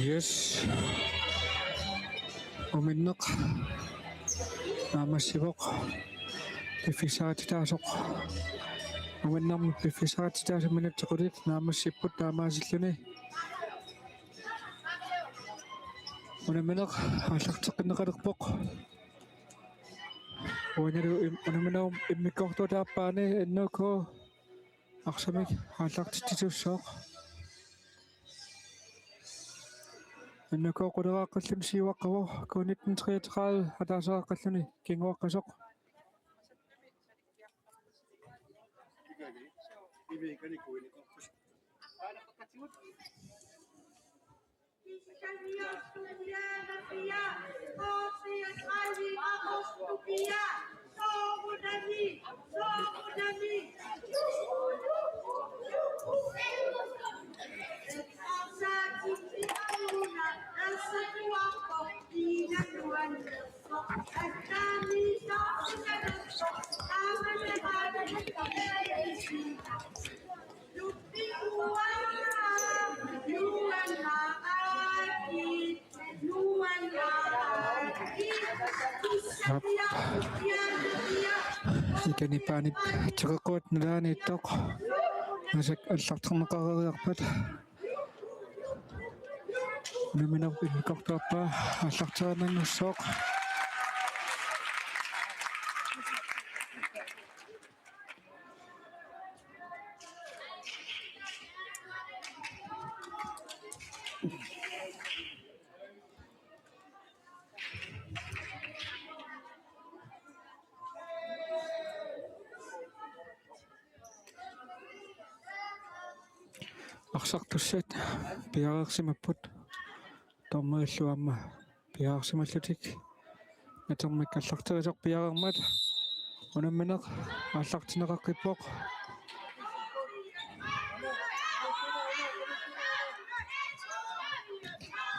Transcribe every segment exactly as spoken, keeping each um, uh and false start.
Yes. Uminneq naammassivoq. Piffissaqartitaasoq. Uminnermi piffissaqartitaasoq minutsit qulit naammassipput taamaasilluni. Unammineq aallarteqqinneqalerpoq. Uanilu im-, unamminerup immikkoortuutaappaani N K arsamik aallartitsisussooq. N K quleraaqqalluni siuaqqavoq, K nitten treogtredive ataaseqaaqqalluni kinguaqqasoq. Aap. Ikani paanit teqeqquat nalaaniittoq. Massakkut aallarterneqareeriarpat. Unamminerup immikkoortuaappaa aallarterineqarnersoq. Arsartussat piareersimapput. Dommerillu aamma piareersimallutik. Natermik aallarterisoq piareermat unammineq aallartinneqaqqippoq.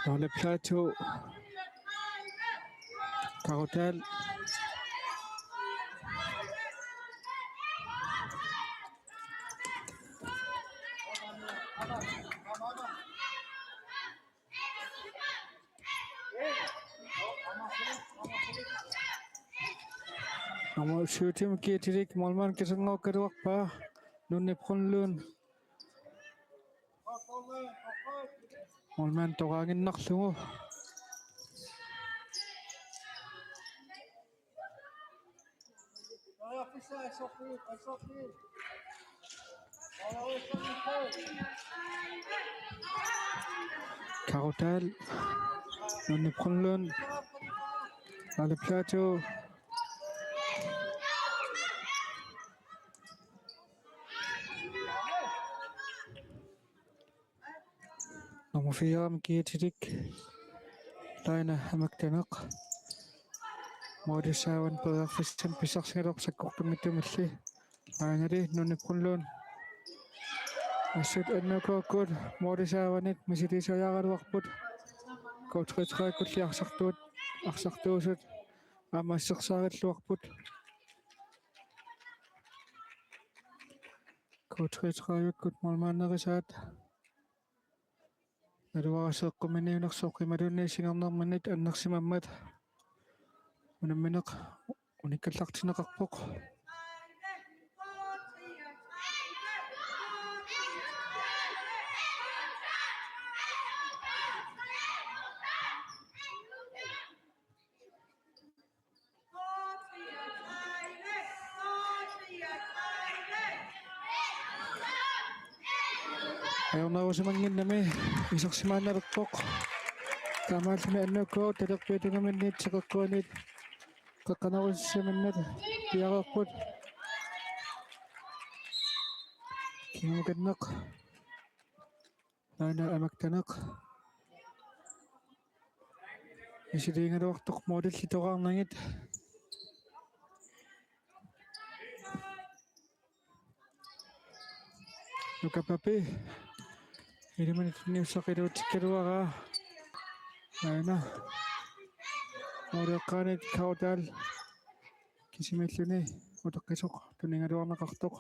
Lola Platou. Karutal. Nummer syvogtyve, Kietilik, målmand, kisanngorugaluarpaa, Nunni Brunlund. Målmand toqaannginnarlugu. Karutal, Nunni Brunlund, Lola Platou. Nummer fire, Kietilik. Laina Amaktaneq. Målip saavanut periarfissamik pissarsigaluarpoq sakkortunngitsumilli. Lainali Nunni Brunlund. Assut N K-kkut målip saavanut misiliisariaraluarput. K treogtredive-kkulli arsartuut, arsartuusut aamma assersaagaluarput. K treogtredive-kkut målmanderisaat. Naluara seeqquminiunnersoq imaluunniit singernerminit annersimammat unammineq unikkallartinneqarpoq. Ajornerusimannginnami isersimaannalerpoq. Taamaalluni N K talerpiata tungaanut teqeqquanit qeqqanerussaminnik piareerput. Kingukanneq. Laina Amaktaneq. Misiliigaluartoq målilli toqqaannagit. Nuka Papi. Ilimanni tunniussaq iluatsikkaluaraa. Aana. Måleqqaanit Karutal. Kisimiilluni utaqqisoq tunigaluarneqartoq.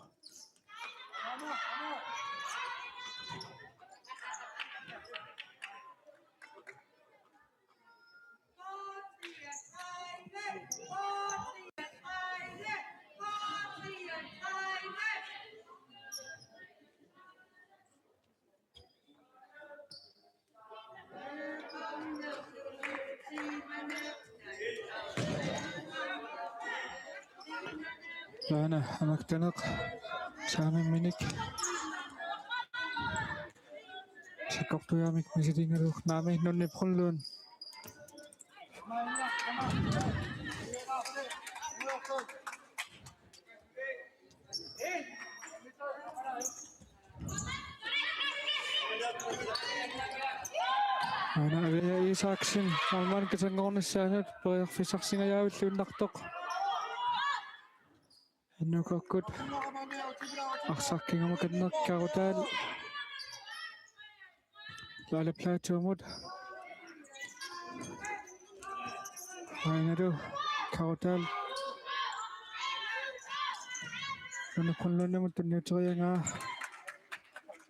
Taanna Amaktaneq saamimminik sakkortuumik misiliigaluarpoq, naamik, Nunni Brunlund. Aana Aviaja Isaksen, målmand, kasanngornissaanut periarfissarsingajavilluinnartoq. N K-kkut arsaq kingumakanneq, Karutal. Laalap Plateaumut. Aanalu Karutal Nunni Brunlundimut tunniuteriaraa.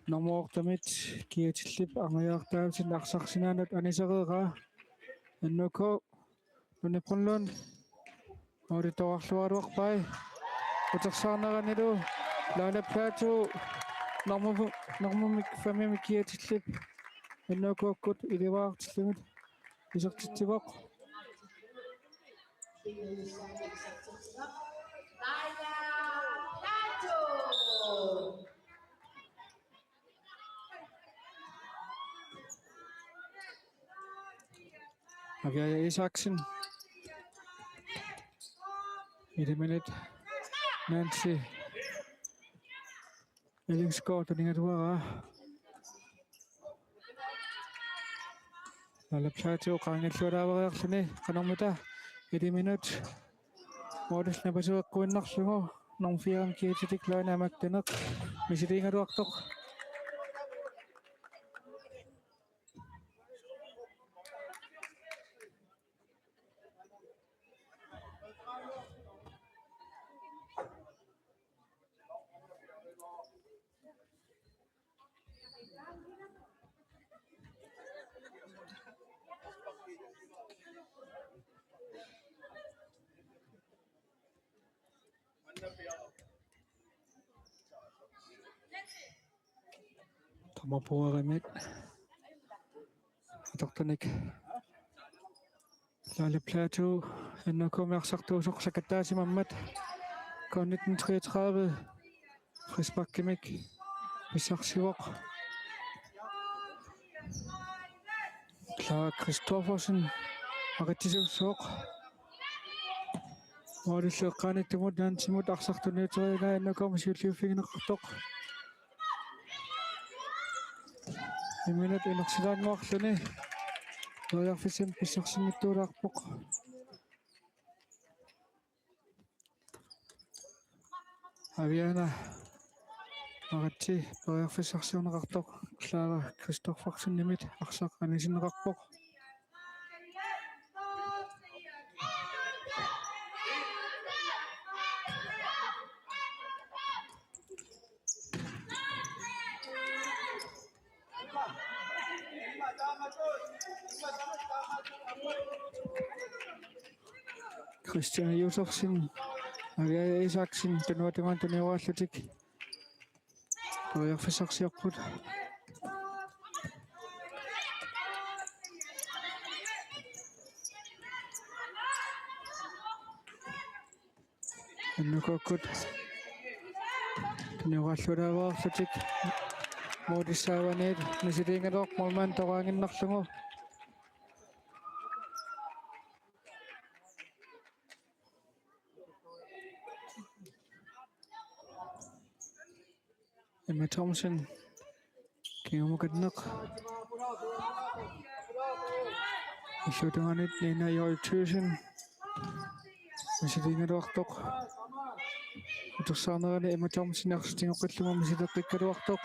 Nummer ottemit Kia Tillip anguniartaavitsinni arsaq sinaanut anisereeraa. N K Nunni Brunlund. Målittoqarluaraluarpai. Utersaarneranilu Laalap Plateau normu-, normumik femimik Kia Tillip N K-kkut iliuuseqartillugu isertitsivoq. Aviaja Isaksen. Ilaminnut Nancy Ellingsgaard tunigaluaraa. Laalap Plateau qaangiullualaavariarluni qanormita ilaminnut målip napasua eqquinnarlugu nummer fire Kia Tillip, Loane Amaktaneq, misiliigaluartoq. Tamarpuarimit atortunik Laalap Plateau N K-mi arsartuusoq sakattaasimammat K nitten treogtredive frisparkimik pissarsivoq. Clara Christoffersen aqitsisuussaaq. Målillu eqqaanittumut Nansimut arsaq tunniuteriaraa N K-mi siulliuffigineqartoq. Imminut inersilaannguarluni periarfissamik pissarsinngitsuulaarpoq. Aviana Maratsi periarfissarsiorneqartoq Clara Christoffersenimit arsaq anisinneqarpoq. Christian Josefsen, Aviaja Isaksen, tunuatungaani tunioraallutik periarfissarsiorput. N K-kkut tunioraallualaarlutik målip saavaniit misiliigaluarpoq målmand toqaaginnarlugu. Emma Thomsen, kingumakanneq. Illuatungaanit Nina Joy Thyssen misiliigaluartoq. Utersaarnerani Emma Thomsen arsaq tigoqqillugu misileqqikkaluartoq.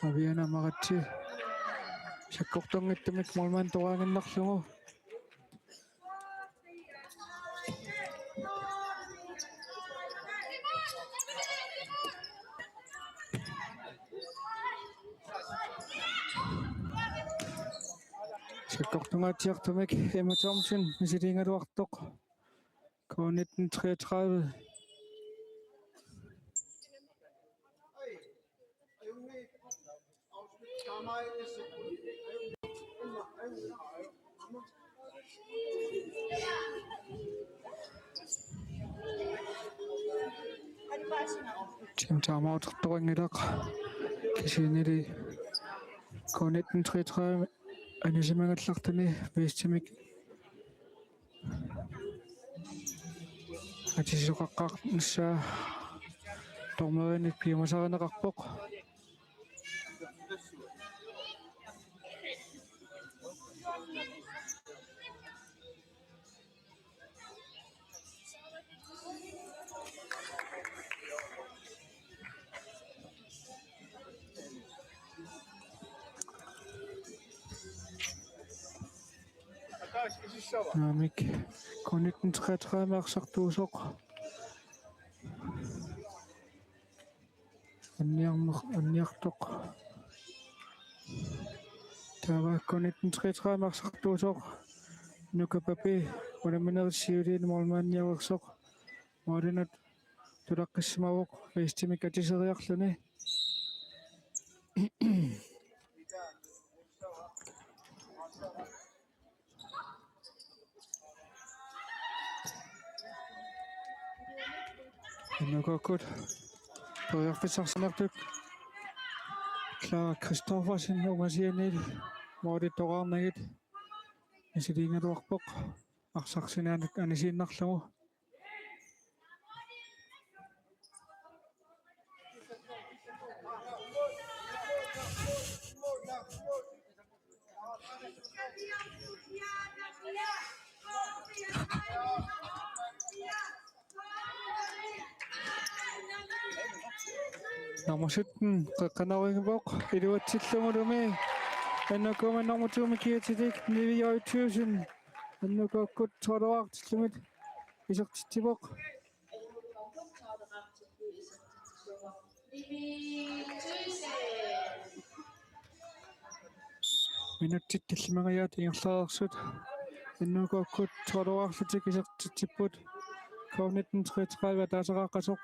Aviana Maratsi sakkortunngitsumik målmand toqaaginnarlugu. Sakkortungaatsiartumik Emma Thomsen misiliigaluartoq. K nitten treogtredive. Timeout-ertoqanngilaq. Kisiannili K nitten treogtredive anisimagallartuni Vestemik atisoqaqqaarnissaa dommerinik piumasarineqarpoq. Naamik, K nitten treogtredive arsartuusoq. Anniarneq-, anniartoq. Taava K nitten treogtredive arsartuusoq. Nuka Papi, unamminerit siuliini målmandiareersoq. Målinut tulaqqissimavoq Vestemik atiseriarluni. N K-kkut periarfissarsiortut. Clara Christoffersen ungasianiit målit toqqaannagit misiliigaluarpoq arsaq sinaanut anisiinnarlugu. Nummer sytten, qeqqanoorivoq, iluatsillugulumi. N K-mi nummer to-mi kiatilik, Nivi Høj Thyssen. N K-kkut tolv-ertillugit isertitsivoq. Minutsit tallimangajaat ingerlareersut N K-kkut tolv-erlutik isertitsipput. K nitten treogtredive ataaseqaqqasoq.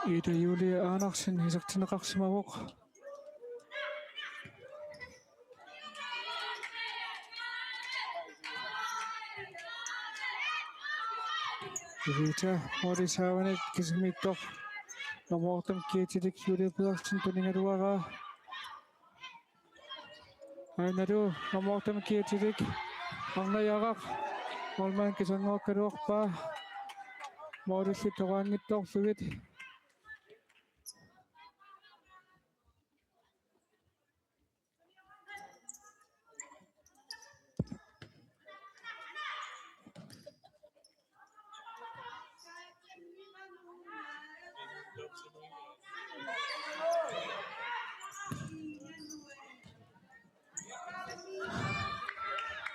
Ida Julie Andersen isertinneqarsimavoq. Ivita Morris Havanik kisimiittoq. Nummer otte-mi kiatilik Julie Pedersen tunigaluaraa. Ainalu nummer otte-mi kiatilik arnajaraq. Målmand kisanngoorukkaluarpaa. Målillit toqqaanngitsoorlugit.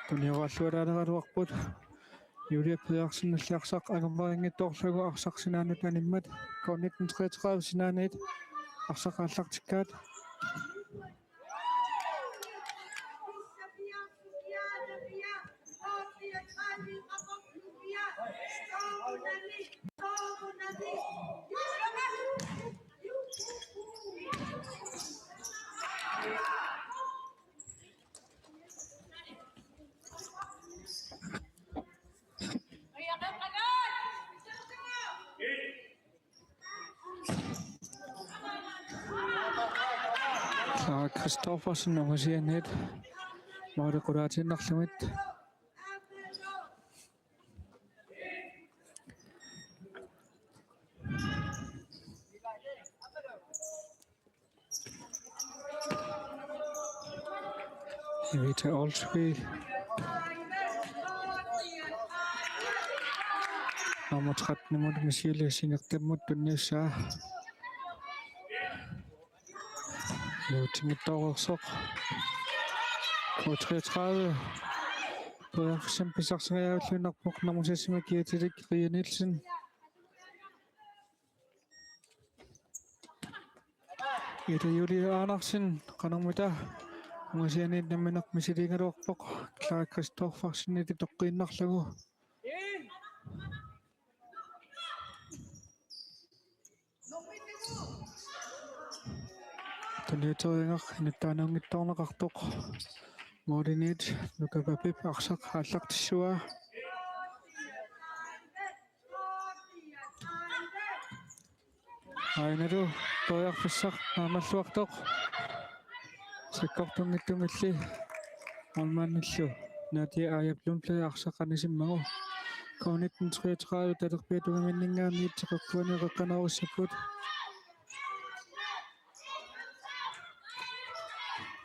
Tunioraallualaaneraluarput Julie Pedersenilli arsaq angummerinngitsoorlugu arsaq sinaanut animmat K nitten treogtredive sinaaniit arsaq aallartikkaat. Clara Christoffersen ungasianiit måli qulaatiinnarlugit. Evita Olsvig. Nummer tretten-imut Michelle Singertemut tunniussaa. Iluatsinngitsoorsoq. K treogtredive. Periarfissamik pissarsiariarluinnarpoq nummer seks-imi kiatilik Ria Nielsen. Ida Julie Andersen, qanormita, ungasianiit nammineq misiliigaluarpoq, Clara Christoffersenip toqqiinnarlugu. Tuniuteriagaq inuttaanerunngitsoorneqartoq. Målimiit Nuka Papip arsaq aallartissuaa. Aajuna periarfissaq naammalluartoq. Sakkortunngitsumilli målmandillu Nadia Aaja Blomblad arsaq anisimmagu. K nitten treogtredive talerpiata tungaanniit seqerpuani qeqqanoorissapput.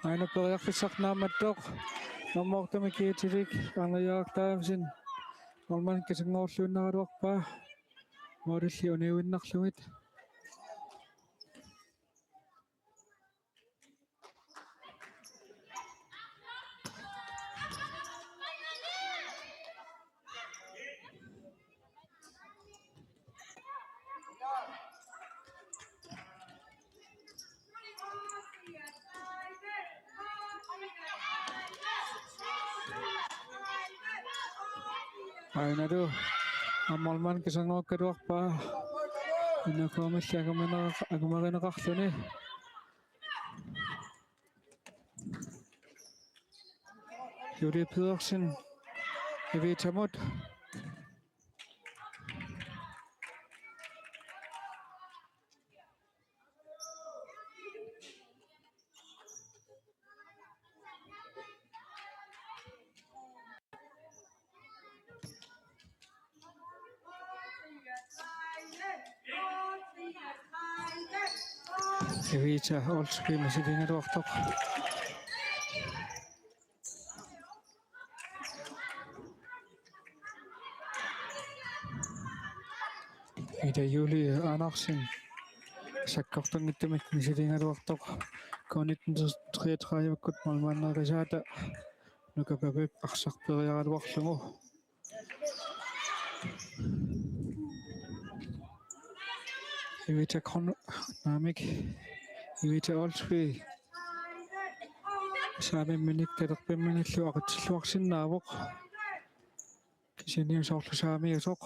Aajuna periarfissaq naammattoq. Nummer otte-mi kiitilik Arne Jakob Davidsen målmandip kisanngoorluinnaraluarpaa. Målilli uniuinnarlugit. Aajuna aamma målmandip kisanngoorluinnaraluarpaa. Inuukumilli angumerineqa-, angumerineqarluni. Julie Pedersen, Evitamut. Evita Olsvig misiliigaluartoq. Ida Julie Andersen sakkortunngitsumik misiliigaluartoq. K nitten treogtredive-kkut målmanderisaataa Nuka Papip arsaq periaraluarlugu. Evita Kron-, naamik, Evita Olsvig. Saamimminik talerpimminillu aqutsilluarsinnaavoq. Kisianni soorlu saamiusoq.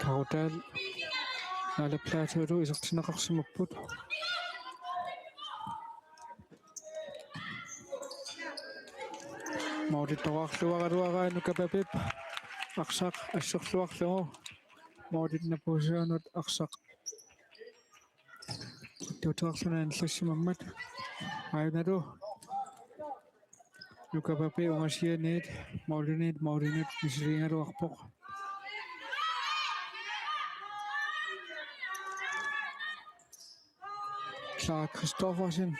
Karutal Aala Plaatulu isertinneqarsimapput. Målittoraluaraluaraa Nuka Papip arsaq assorluarlugu. Målip napuussisunut arsaq tuuteqarluni anillassimammat. Aajunalu Nuka Papip ungasianiit målimiit målimiit misiliigaluarpoq. Clara Christoffersen.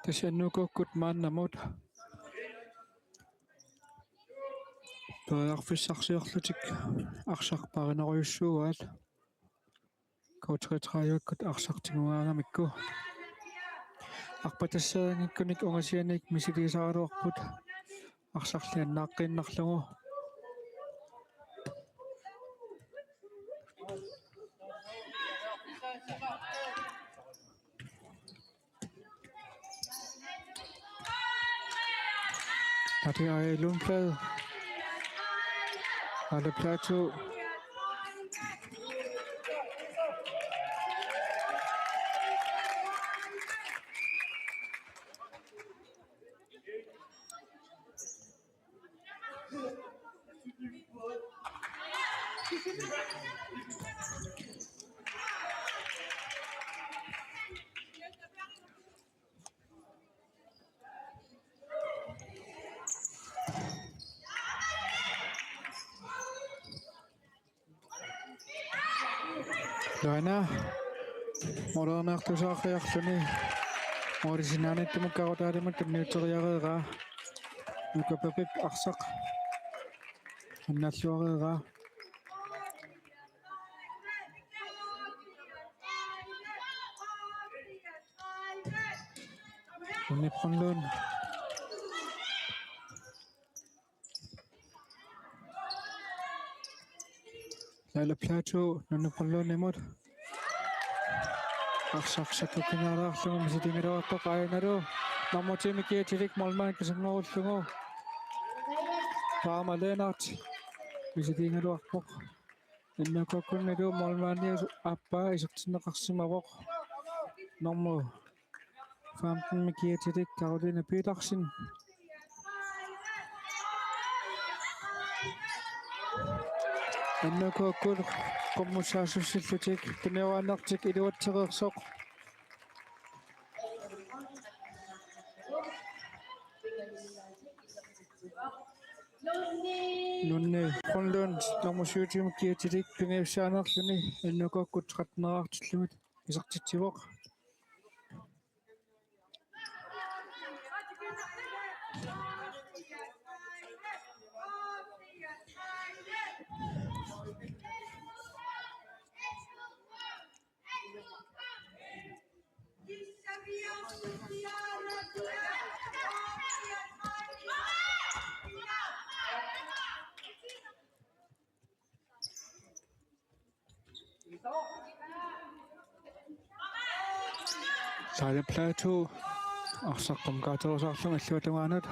Tassa N U K-kkut maannamut periarfissarsiorlutik arsaq parinerujussuugaat. K treogtredive-kkut arsaq tigugaangamikku. Arpatasserianngikkunik ungasianiit misiliisaraluarput arsarli annaaqqiinnarlugu. Nadia Lundblad. Aala Platou. Løgner. Målernartusaariarluni. Målip sinaaniittumut karutaalimmut tunniuteriareeraa. Nuka Pepip arsaq annaalluareeraa. Nunne Brønlund. Laila Platou, Nunne Brønlundimut. Arsaq sakkukkinaalaarlugu misiliigaluarpoq aajanalu. Nummer ti-mik kiatilik målmand kisanngoruullugu. Paama Lennert misiliigaluarpoq. N K K-kkunnilu målmandiup aappaa isertinneqarsimavoq. Nummer femten-mik kiatilik Karoline Petersen. N K K-kkut qummut saassussillutik tunniuaannartik iluatsereersoq. Nunne Brønlund nummer syvogtyve-mik kiatilik pingajussaanerluni N K K-kkut tretten-eraartillugit isertitsivoq. Laila Platou arsaq qummukaatsorusaarlugu illuatungaanut.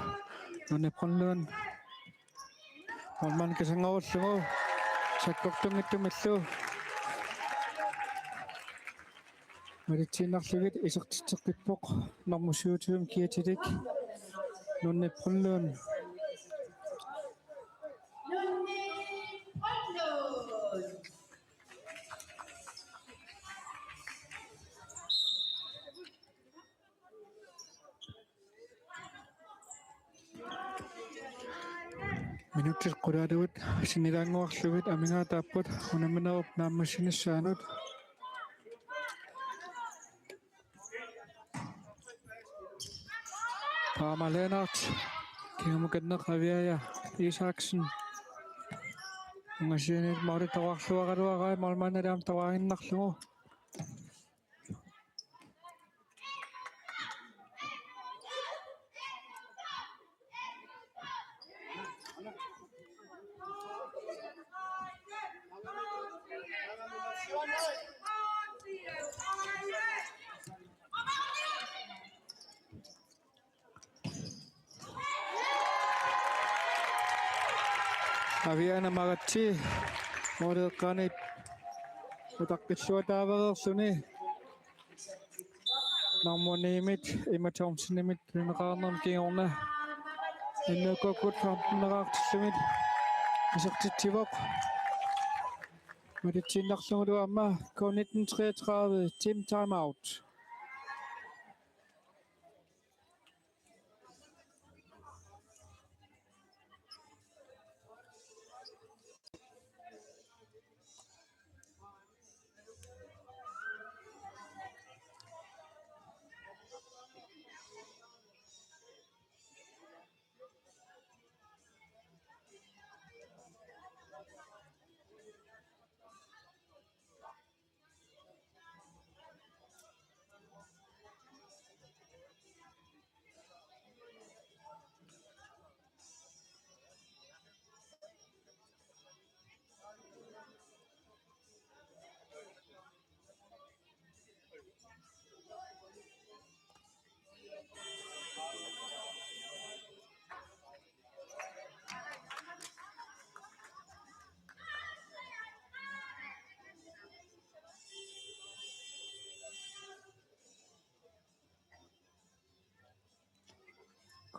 Nunne Brønlund. Målmand kisanngoruullugu. Sakkortunngitsumillu. Malitsiinnarlugit isertitseqqippoq nummer syvogtyve-mik kiatilik Nunne Brønlund. Minutsit qulaaluit sinnilaannguarlugit amigaataapput unamminerup naammassinissaanut. Paama Lennert, kingumut qerneraq Aviaja Isaksen. Ungasianiit målip toqqarluaraluaraa målmandip aamma toqqaannarlugu. Aviana Maratse, målip eqqaani utaqqilluataareerluni. Nummer ni-mit, Emma Thomsenimit, tunineqarnermut kingorna. N K K-kkut femten-eraartillugit isertitsivoq. Malitsiinnarlugulu aamma K nitten treogtredive team timeout.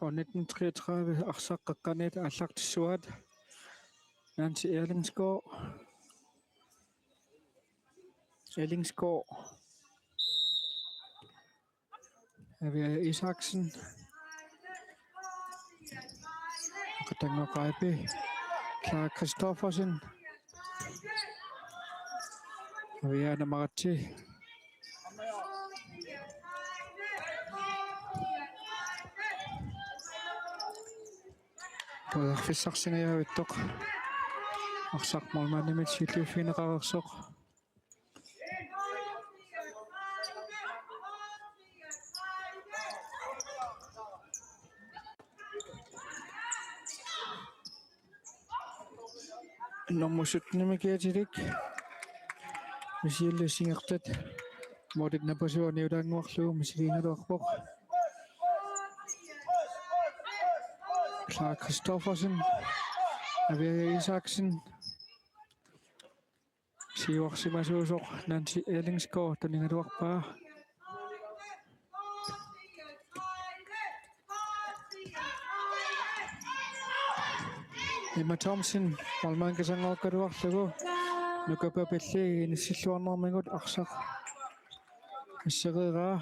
K nitten treogtredive arsaq qeqqaniit aallartissuaat. Nancy Erlingsgaard. Erlingsgaard. Aviaja Isaksen. Qatanngoqaipi. Clara Christoffersen. Aviana Maratse. Periarfissarsingajaavittoq. Arsaq målmandimit siulliuffigineqareersoq. Nummer sytten-imi kiatilik. Misialli singertat. Målit napasua niulaannguarlugu misiliigaluarpoq. Clark Christoffersen. Aviaja Isaksen. Siuarsimasuusoq Nancy Ellingsgaard tunigaluarpaa. Emma Thomsen, målmandip kisanngorugaluarlugu, nukappa pilli inissilluarnermigut arsaq assereeraa.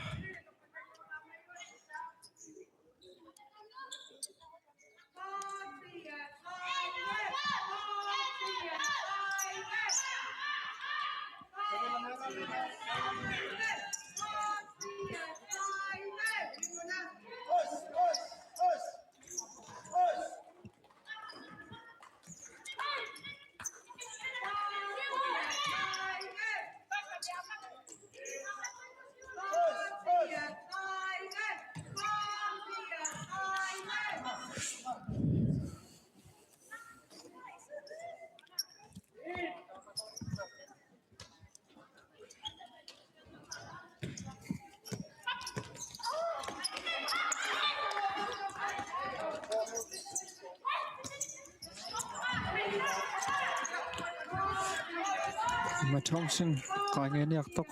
Emma Thomsen, qaangiiniartoq.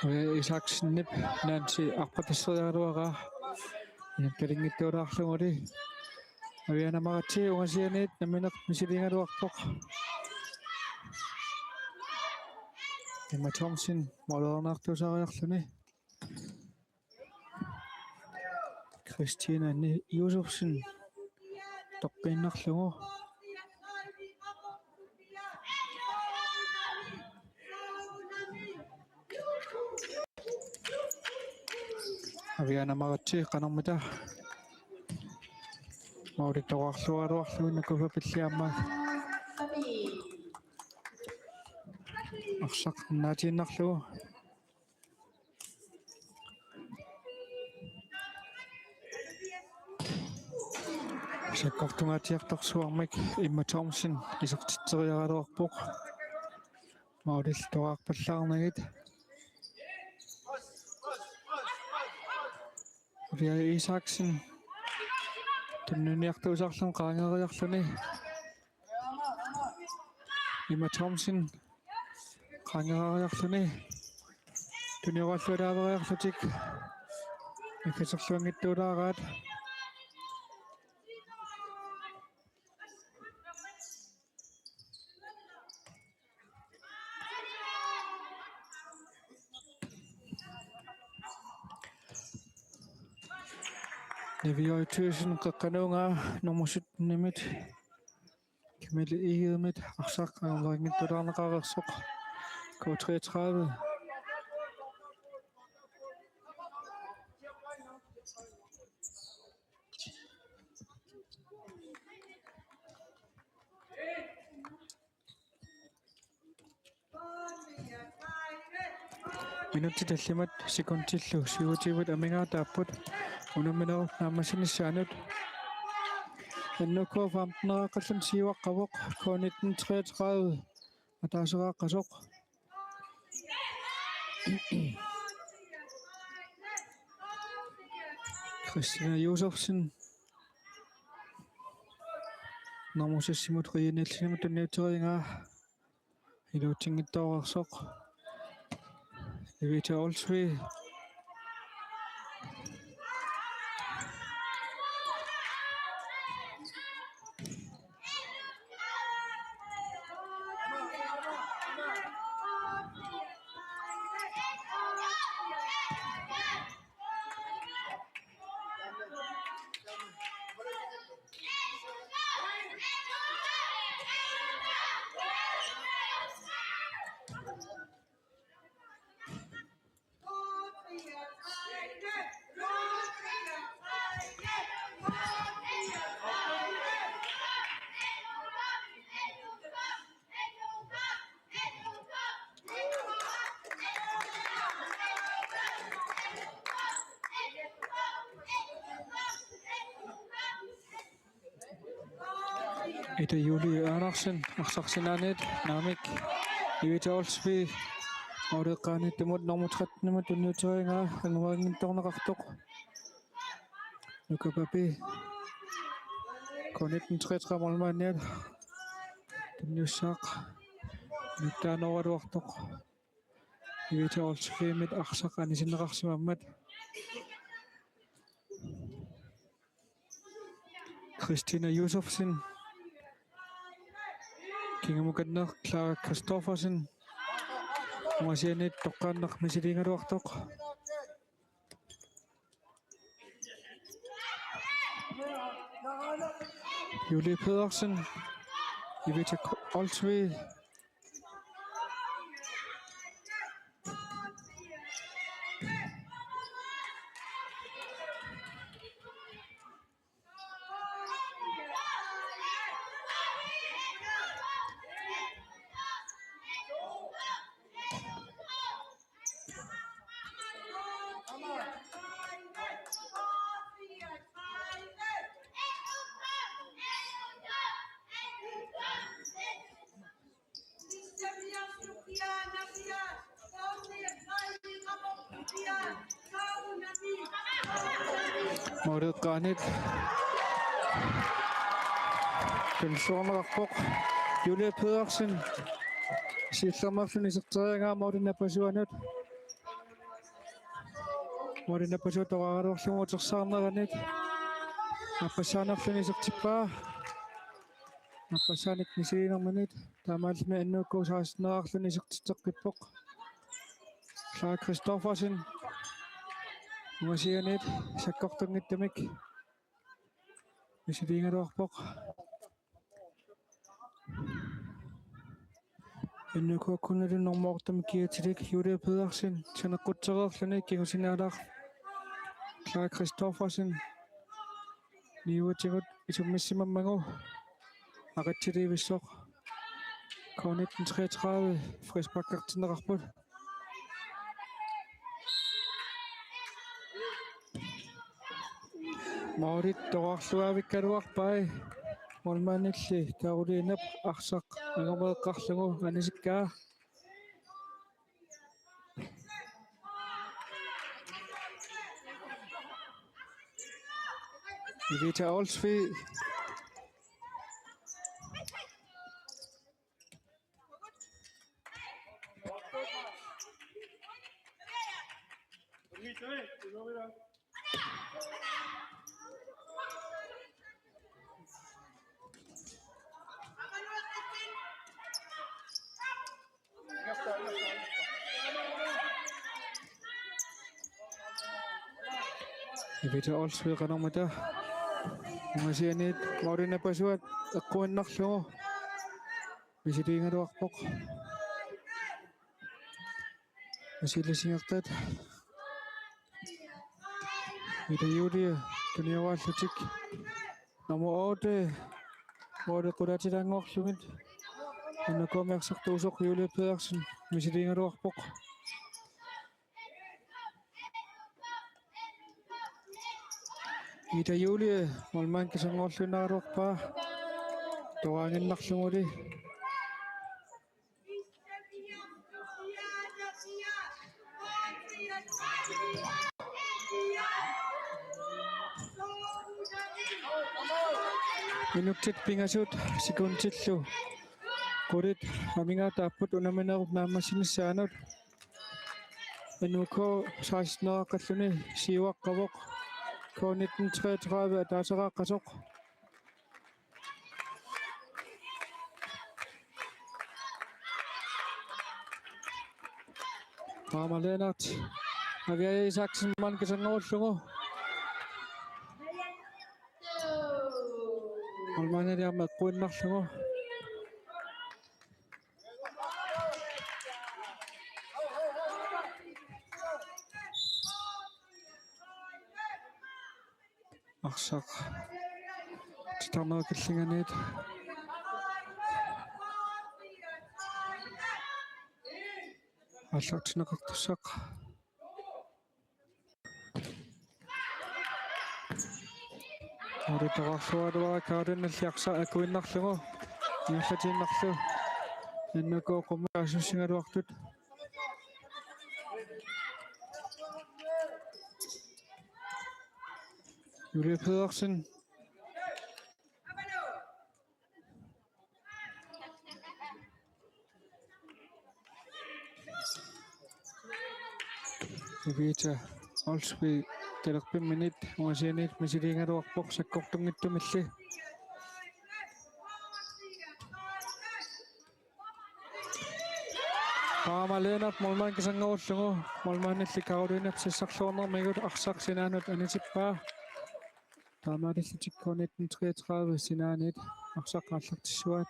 Aviaja Isaksenip Nancy arpatasseriaraluaraa. Inappalinngittuulaarluguli. Aviana Maratse ungasianiit nammineq misiliigaluarpoq. Emma Thomsen, måleriartuusaariarluni. Christina Ni-, Josefsen toqqiinnarlugu. Aviana Maratse qanormita målittoqarluaraluarlugu nukappa pilli aamma arsaq naatiinnarlugu. Sakkortungaatsiartorsuarmik Emma Thomsen isertitseriaraluarpoq. Målillu toqarpallaarnagit. Aviaja Isaksen. Tunniunniartuusarluni qaangeeriarluni. Emma Thomsen. Qaangeeriarluni. Tunioralualaaveriarlutik. Ikkaserluanngittuulaaraat. Nivioi Thyssen qeqqanuungaa nummer sytten-imit. Camille Egedemit arsaq ajornanngitsulaarneqareersoq. K treogtredive. Minutsit tallimat sekundillu syvogtyve amigaataapput unamminerup naammassinissaanut. N K femten-eraaqqalluni siuaqqavoq, K nitten treogtredive ataaseraaqqasoq. Christina Josefsen. Nummer seksimut Ria Nielsenimut tunniuteriigaa. Iluatsinngitsoorarsoq. Evita Olsvig. Ida Julie Andersen, arsaq sinaaniit, naamik, Evita Olsvig, måleqqaaniittumut nummer tretten-imut tunniuteriaraa, angumerinngitsoorneqartoq. Nuka Papi, K nitten treogtredive målmandiat, tunniussaaq, nuttaanooraluartoq. Evita Olsvigimit arsaq anisinneqarsimammat. Christina Josefsen. Kingamukanneq Clara Christoffersen. Ungasianiit toqqaannaq misiliigaluartoq. Julie Pedersen. Evita K-, Olsvig. Måleqqaaniit tunniussaqarpoq Julie Pedersen. Siullermeerluni iserteriaraa målip nappasuanut. Målip nappasuat toqqagaluarlugu utersaarneranit. Nappassaanerluni isertippaa. Nappassaanik misiliinerminit. Taamaalilluni N U K seksten-eraarluni isertitseqqippoq. Clara Christoffersen. Ungasianiit sakkortunngitsumik misiliigaluarpoq. N U K-kkunnilu normoortum kiatilik Julie Pedersen saneqqutsereerluni kingusinaalaaq Clara Christoffersen niuatigut isummissimammagu aqitsiliivissoq. K nitten treogtredive frisparkertinneqarput. Målit toqqarluaavikkaluarpai. Målmandilli Karolinep arsaq angumeeqqarlugu anisikkaa. Evita Olsvig. Evita Olsvig qanormita. Ungasianiit målip nappasuat eqquinnarlugu misiliigaluarpoq. Misiliisinnartat. Ida Julie tunniuaallutik. Nummer otte. Måli qulaatilaanngorlugit. N U K-mi arsartuusoq Julie Pedersen misiliigaluarpoq. Ida Julie, målmand kisanngoorluinnaraluarpaa. Toqqaannginnarluguli. Minutsit pingasut sekundillu qulit amigaataapput unamminerup naammassinissaanut. N U K seksten-eraqqalluni siuaqqavoq. K nitten treogtredive ataaseraqqasoq. Taama Lennert. Aviaja Isaksen maanna kisanngoruullugu. Målmandili aamma eqquinnarlugu. Arsaq titarnerup killinganiit aallartinneqartussaq. Aaritaqarluaraluarpaa Kaarlunnalli arsaq akuinnarlugu. Ingerlatiinnarlugu. N K-p qummut saassussigaluartut. Julie Pedersen. Evita Olsvig talerpimminit ungasianiit misiliigaluarpoq sakkortunngitsumilli. Paama Lennert målmand kisanngoruullugu, målmandilli Karolinep sassarluarnermigut arsaq sinaanut anitippaa. Taamaalillutik K nitten treogtredive sinaaniit arsaq aallartissuaat.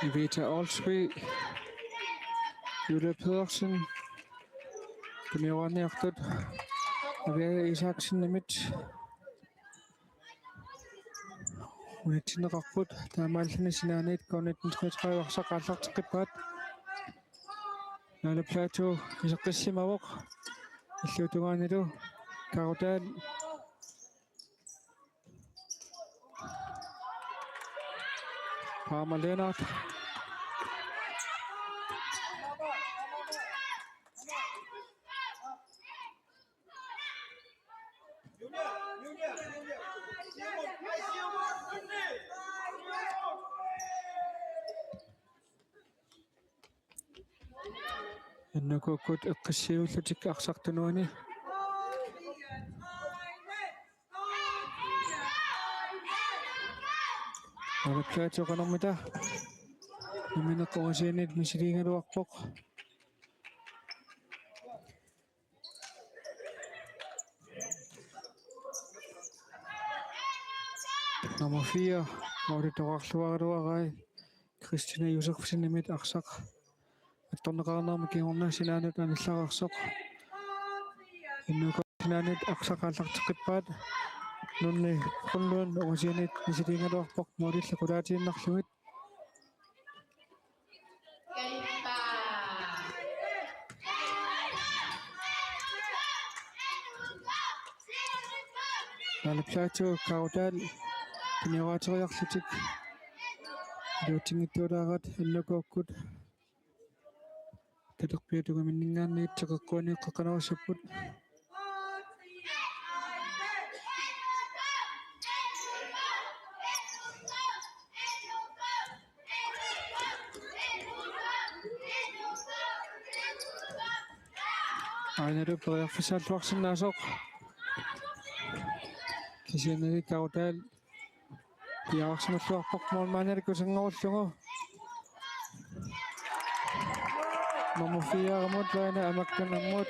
Evita Olsvig, Julie Pedersen, tunioraanniartut, Aviaja Isaksenimit unitsinneqarput, taamaalilluni sinaaniit K nitten treogtredive arsaq aallarteqqippaat. Naalaplaatu iseqqissimavoq, illuatungaanilu Karutal. Paama Lennert. N K-kkut eqqissiiullutik arsaq tunuani. Naalaplaatu qanormita nammineq ungasianiit misiliigaluarpoq. Nummer fire, Mauri Toqarluaraluarai, Christina Josefsenimit arsaq attorneqarnermi kingorna sinaanut anillararsoq. N K-p sinaaniit arsaq aallarteqqippaat. Nunni Brønlund ungasianiit misiliigaluarpoq målilli qulaatiinnarlugit. Naalaplaatu Karutal pinioraateriarlutik iluatsinngitsuulaaraat N K-kkut talerpiata tungaanniit teqeqquaniiqqeqqanerussapput. Ainalu periarfissaalluarsinnaasoq. Kisiannili Karutal piareersimalluarpoq målmandillu kisanngoruullugu. Nummer fire-mut Laina Amakkanermut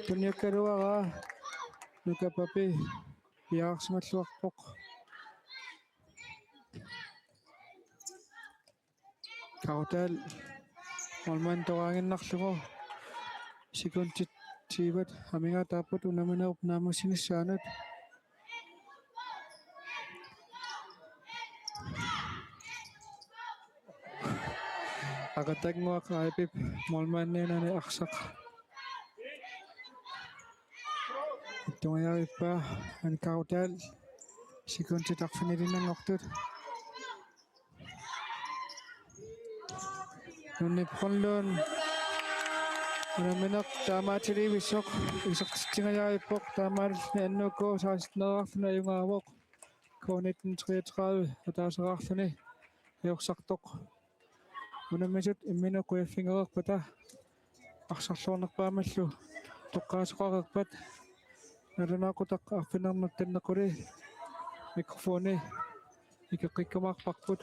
tunniukkaluaraa. Nuka Papi piareersimalluarpoq. Karutal målmand toqaaginnarlugu. Sekundit tyve amigaataapput unamminerup naammassinissaanut. Aqaguannguaq Aibip målmandiunani arsaq tungajavippaa. N K-rutaal sekundit arfinilinnanngortut. Nunni Brønlund unammineq taamaatilivissoq isertitsingajavippoq, taamaalilluni N K seksten-eqarluni ajugaavoq. K nitten treogtredive ataaseqarluni ajorsartoq. Unammisut imminut qujaffigereerpata arsarluarnerpaamillu toqqaasoqareerpat nalunaaqutaq arfineq-marlunut tannequli mikrofoni ikeqqikkumaarparput.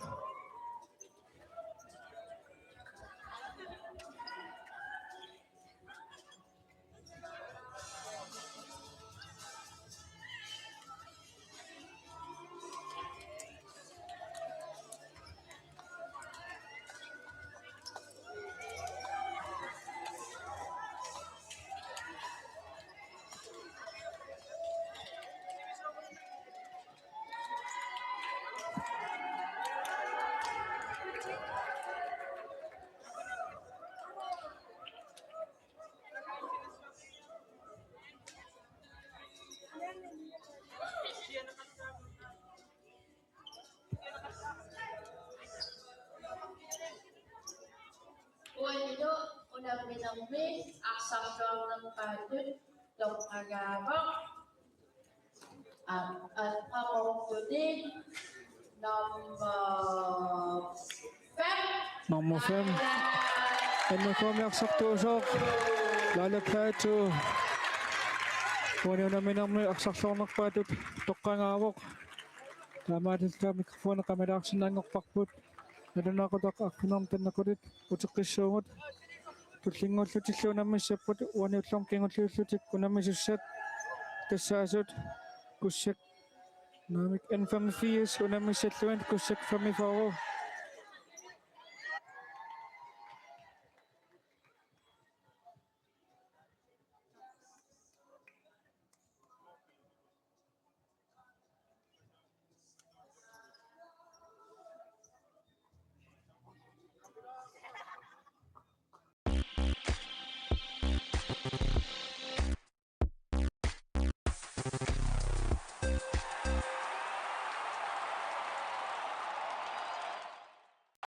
Unamminermi arsarluarnerpaatut toqqagaavoq. Aa, aa, aqortuni nummer fem. Nummer fem. N K-mi arsartuusoq Laila Platou. Uani unamminermi arsarluarnerpaatut toqqagaavoq. Taamaalilluta mikrofoni qamilaarsinnaanngorparput. Nalunaaqutaq arfineq-marlunnik tannequtit uteqqissuugut. Tullinnguullutillu unammissapput uani ullormut kingulliullutik unammisussat tassaasut Kussak naamik N femogfirs unammissallugit Kussak femogfyrre.